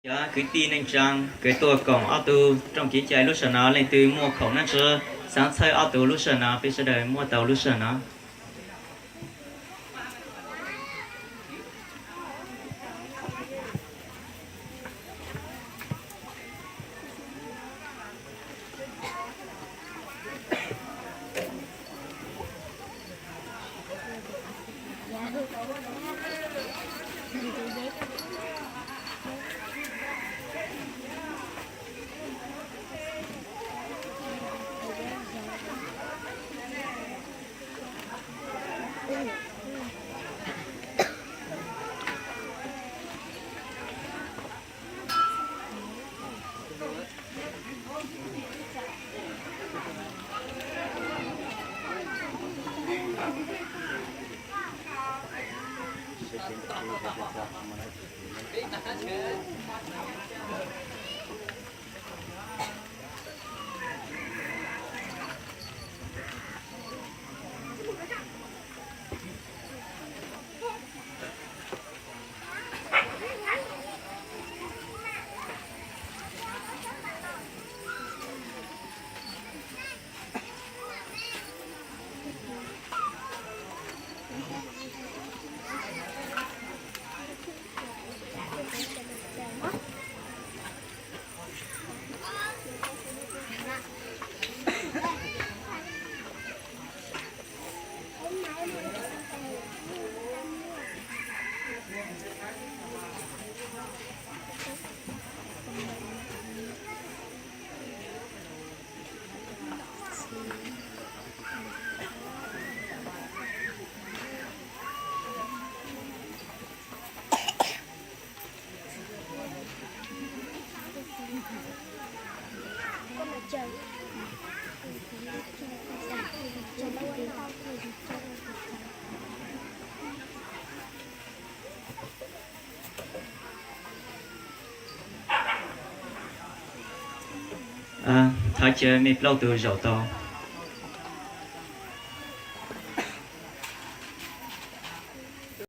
Cov kwv tij neej tsaa kws tuaj koom ob tug rooj kev cai lub sij hawm no, leej twg muaj khoom noj tswv xaav txhawb ob tug lub sij hawm no, peb sawv daws muab tau lub sij hawm no. Thov caw mej plaub tug zaum tau.